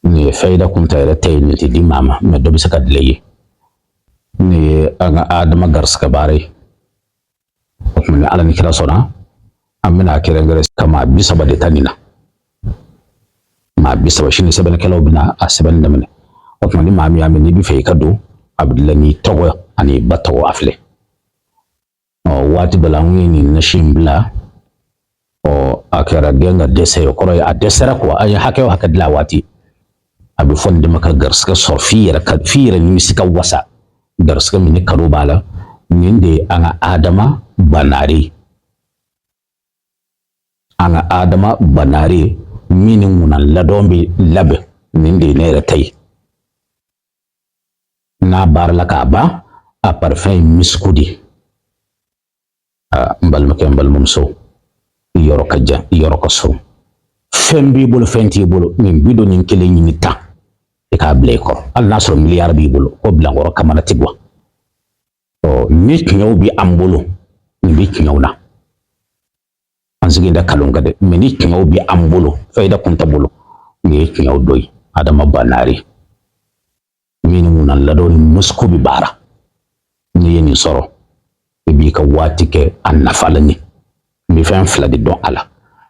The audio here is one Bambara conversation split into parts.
Nin ye fayida kunta yɛrɛ tɛ ye, nin tɛ di maa ma, mɛ dɔ bɛ se ka dilan i ye. Nin ye an ka Adama garisigɛ baara ye. O tuma, ni Ala ni kira sɔnna, an bɛna kɛrɛnkɛrɛn ka maa 30 de ta nin na, maa 30. Sini sɛbɛnnikɛlaw bɛna a sɛbɛnni daminɛ. O tuma, ni maa min y'a mɛn n'i bɛ fɛ i ka don, a bɛ dilan n'i tɔgɔ ani ba tɔgɔ. A filɛ, ɔ waati dɔ la, an ye nin nasi in bila. Ɔ a kɛra den ka dɛsɛ ye, o kɔrɔ ye a dɛsɛra kuwa. An ye hakɛ o hakɛ dilan a waati, a bɛ fɔ nin de ma ka garisigɛ sɔrɔ f'i yɛrɛ ka f'i yɛrɛ nimisi ka wasa. Garisigɛ min ni kanu b'a la, nin de ye an ka Adama Banare ye, an ka Adama Banare min ni ŋuna ladɔn bɛ labɛn. Nin de ye ne yɛrɛ ta ye. N'a baarala k'a ban, a parfum ye misiku de ye. N balimakɛ, n balimamuso, i yɔrɔ ka jan, i yɔrɔ ka surun, fɛn b'i bolo, fɛn t'i bolo, nin 51 ɲini tan, i k'a bila i kɔrɔ. Hali n'a sɔrɔ miliyari b'i bolo, ko bilankɔrɔ kamana ti bɔ. Ɔ ni tiɲɛw bɛ an bolo, nin bɛ tiɲɛw na, an sigi tɛ kalon kan dɛ, mɛ ni tiɲɛw bɛ an bolo, fayida kun tɛ bolo, nin ye tiɲɛw dɔ ye. Adama Banare min ni ŋuna ladɔn ni musiko bɛ baara, n'i ye nin sɔrɔ, i b'i ka waati kɛ a nafa la. Ni n bɛ fɛn fila de dɔn a la: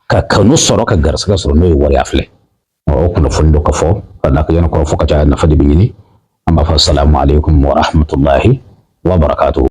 ka kanu sɔrɔ, ka garisigɛ sɔrɔ, n'o ye wariya filɛ. O kunnafoni dɔ ka fɔ ka d'a kan yanni kɔrɔfɔ ka ca, nafa de bɛ ɲini. An b'a fɔ salamu aleykum wa rahmatulahi wa barakatuhu.